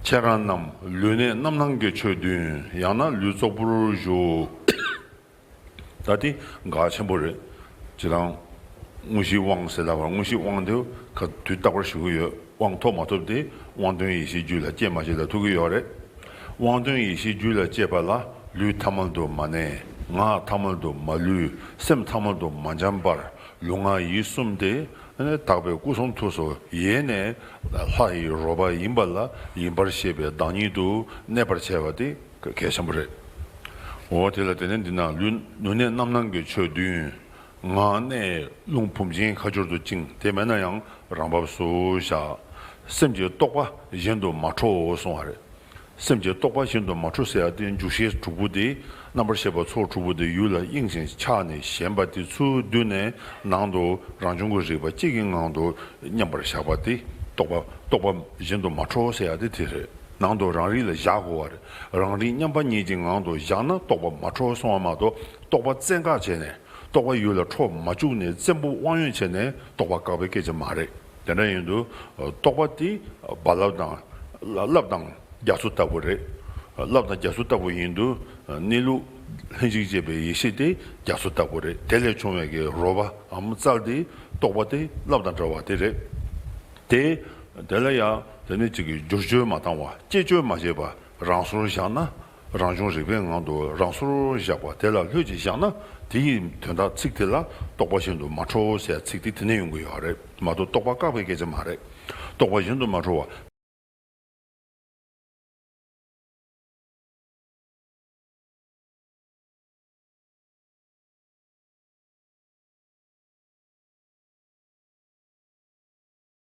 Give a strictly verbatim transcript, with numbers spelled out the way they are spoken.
ཁྱེད་རང་རྣམས་ལུས་གནད་རྣམ་སྣང་གི་ཆོས་བདུན། ཡང་ན་ལུས་ཙོག་པུར་བཞུགས། ད་དེ་འགག་ཆེན་པོ་རེད། སྤྱིར་བཏང་དངོས་གཞིའི་དབང་ཟེར་ལབ་པ། དངོས་གཞིའི་དབང་དེ་ག་དུས་རྟག་པར་ཞུ་གི་ཡོད། དབང་ཐོབ་མ་ཐོབ་དེ་དབང་དོན་ཡེ་ཤེས་རྒྱུད་ལ་སྐྱེས་མ་སྐྱེས་ལ་ཐུག་གི་ཡོད་རེད། དབང་དོན་ཡེ་ཤེས་རྒྱུད་ལ་སྐྱེས་པ་ལ་ལུས་ཐ་མལ་དུ་མ་གནས། ངག་ཐ་མལ་དུ་མ་ལུས། སེམས་ཐ་མལ་དུ་མ་འཇམ་པར། ལུས་ངག་ཡིད་གསུམ་དེ་དག་པའི་སྐུ་གསུང་ཐུགས་སུ་ཡེ་ནས་ལྷ་ཡི་རོལ་པ་ཡིན་པ་ལ་ཡིན་པར་ཤེས་པའི་བདག་ཉིད་དུ་གནས་པར་བྱ་བ་དེ་གལ་ཆེན་པོ་རེད། འོ་དེ་ལ་དེ་ནས་འདི་ན་ལུས་ལུས་གནད་རྣམ་སྣང་གི་ཆོས་བདུན། ངག་གནད་རླུང་བུམ་ཅན་ཁ་སྦྱོར་དུ་བཅིངས། དེ་མེད་ན་ཡང་རང་བབས་སུ་བཞག། སེམས་ཀྱི་རྟོག་པ་གཞན་དུ་མ་འཕྲོ་གསུང་བ་རེད། སེམས་ཀྱི་རྟོག་པ་གཞན་དུ་མ་འཕྲོ་ཟེར་ཡ་དེ་འཇུག་ཤེས་དྲུག་པོ་དེ། རྣམ་པར་ཤེས་པ་ཚོགས་དྲུག་པོ་དེ་ཡུལ་ལ་དབྱིངས་ཤིང་ཆགས་ནས་ཞེན་པ་དེ་ཚུར་བསྡུས་ནས་ནང་དུ་རང་བྱུང་གི་རིག་པ་གཅིག་གི་ངང་དུ་མཉམ་པར་བཞག་པ་དེ། རྟོག་པ་རྟོག་པ་གཞན་དུ་མ་འཕྲོ་ཟེར་ཡ་དེ་དེ་རེད། ནང་དུ་རང་རིག་ལ་བཞག་དགོས་པ་རེད། རང་རིག་མཉམ་པ་ཉིད་ཀྱི་ངང་དུ་བཞག་ན་རྟོག་པ་མ་འཕྲོ་གསུང་བ་མ་གཏོགས། རྟོག་པ་བཙན་བཀག་བྱས་ནས་རྟོག་པ་ཡུལ་ལ་འཕྲོ་མ་བཅུག་ནས་བཙན་པོ་དབང་ཡོད་བྱས་ནས་རྟོག་པ་བཀག་པའི་སྐད་ཆ་མ་རེད། དེ་འདྲ་ཡིན་དུས་རྟོག་པ་དེ་རྦ་རླབས་དང་རླབས་དང་རྒྱ་མཚོ་ལྟ་བུ་རེད། རླབས་དང་རྒྱ་མཚོ་ལྟ་བུ་ཡིན་དུས་གནས་ལུགས་ལྷན་ཅིག་སྐྱེས་པའི་ཡེ་ཤེས་དེ་རྒྱ་མཚོ་ལྟ་བུ་རེད། དེ་ལས་བྱུང་བའི་གི་རོལ་པའམ་རྩལ་དེ་རྟོག་པ་དེ་རླབས་དང་འདྲ་བ་དེ་རེད། དེ་དེ་ལ་ཡང་དེ་ནས་ཅིག་གི་བསྒྱུར་བཅོས་མ་བཏང་བ། བསྐྱེད་བཅོས་མ་བྱས་པ། རང་སོར་བཞག་ན། རང་བྱུང་རིག་པའི་ངང་དུ་རང་སོར་བཞག་པ་དེ་ལ་ལྷོད་ཅིག་བཞག་ན། དེ་ཡི་དོན་དག་ཚིག་དེ་ལ་རྟོག་པ་གཞན་དུ་མ་འཕྲོ་ཟེར་ཚིག་དེ་དེ་ནས་ཡོང་གི་ཡོད་རེད་མ་གཏོགས་རྟོག་པ་བཀག་པའི་སྐད་ཆ་མ་རེད། རྟོག་པ་གཞན་དུ་མ་འཕྲོ་བ།